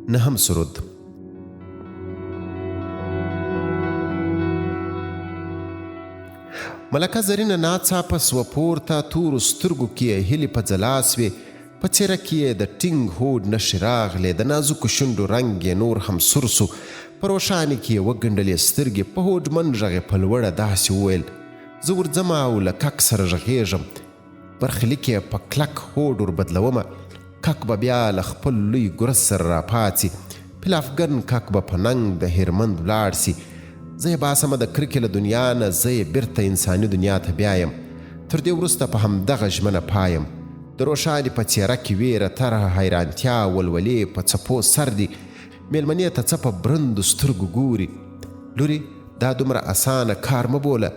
نهم سرود. ملکه زرینه ناڅاپه سوه پورته، تورو سترګو کې یې هیلې په ځلا سوې، په څېره کې یې د ټینګ هوډ نښې راغلې، د نازکو شونډو رنګ یې نور هم سور سو، په روښانې کې یې وګنډلې سترګې، په هوډمن غږ یې په لوړه داسې وویل، زه ورځمه او له کک سره غږېږم، برخلیک یې په کلک هوډ ور بدلومه، کک به بیا له خپل لوی ګرز سره راپاڅي، پیلافګن کک به په ننګ د هیرمند ولاړ سي، زه یې باسمه د کرکې له دنیا نه، زه یې بیرته انساني دنیا ته بیایم، تر دې وروسته په همدغه ژمنه پایم. د روښانې په څېره کې وېره، طرحه، حیرانتیا، ولولې په څپو سر دي، مېلمنې ته څه په برندو سترګو ګوري. لورې! دا دومره اسانه کار مه بوله،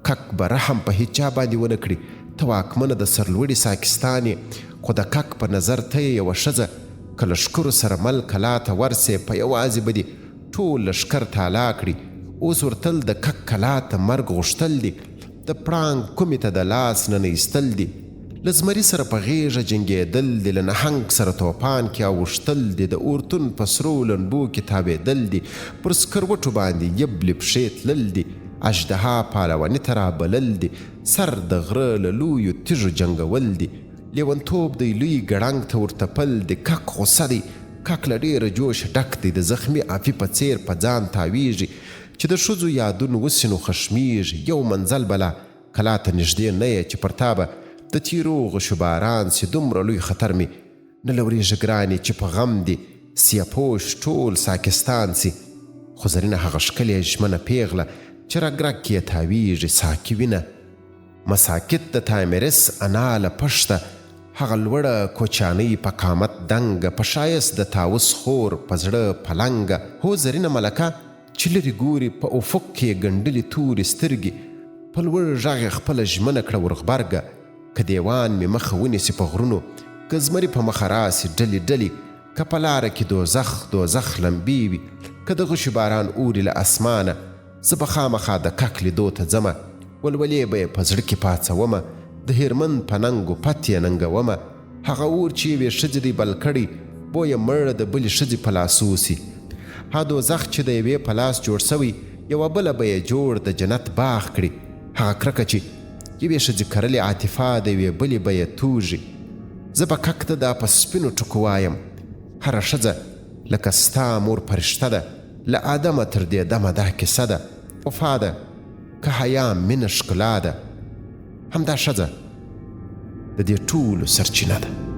کک به رحم په هیچا باندې ونه کړي، ته واکمنه د سرلوړي ساکستان یې، خو د کک په نظر ته یې یوه ښځه، که لښکرو سره مل کلا ته ورسې په یوازې به دې ټول لښکر تالا کړي، اوس ورتل د کک کلا ته مرګ غوښتل دي، د پړانګ کومې ته د لاس ننه ایستل دي، له زمري سره په غېږه جنګېدل دي، له نهنګ سره توپان کې اوښتل دي، د اورتون په سرو لنبو کې تاوېدل دي، پر سکروټو باندې یبلې پښې تلل دي، اژدها پهلواني ته رابلل دي، سر د غره له لویو تیږو جنګول دي، لېونتوب دی لوی ګړنګ ته ورتپل دي، کک غوسه دی، کک له ډېره جوشه ډک دی، د زخمي افي په څېر په ځان تاوېږي، چې د ښځو يادون وسي نو خښمېږي، يو منزل به لا کلا ته نږدې نه يې چې پر تا به د تيرو غشو باران سي، دومره لوی خطر مې نه لورېږي ګرانې چې په غم دې سيه پوش ټول ساکستان سي. خو زرينه هغه ښکلې ژمنه پېغله چې رګ رګ کې يې تاوېږي ساکي وينه مساکت د تایمریس انا له پښته هغه لوړه کوچیانۍ په قامت دنګه په ښایست د طاووس خور په زړه پلنګه هو زرینه ملکه چې لرې ګوري په افق کې یې ګنډلې تورې سترګې په لوړ غږ یې خپله ژمنه کړه ورغبرګه که دیوان مې مخه ونیسي په غرونو که زمري په مخه راسي ډلې ډلې که په لاره کې دوزخ دوزخ لمبې وي که د غشي باران اوري له اسمانه زه به خامخا د کک لیدو ته ځمه ولولې به یې په زړه کې پاڅومه د هیرمند په ننګو پت یې ننګومه هغه اور چې یوې ښځې دی بل کړی بویه مړ د بلې ښځې په لاسو سي ها دوزخ چې د یوې په لاس جوړ شوی یوه بله به یې جوړ د جنت باغ کړي هغه کرکه چې یوې ښځې کرلې عاطفه د یوې بلې به یې توږي زه به کک ته دا په سپینو ټکو وایم هره ښځه لکه ستا مور پرشته ده له آدمه تر دې دمه دا کیسه ده وفا ده که حیا مینه ښکلا ده همدا ښځه د دې ټولو سرچینه ده.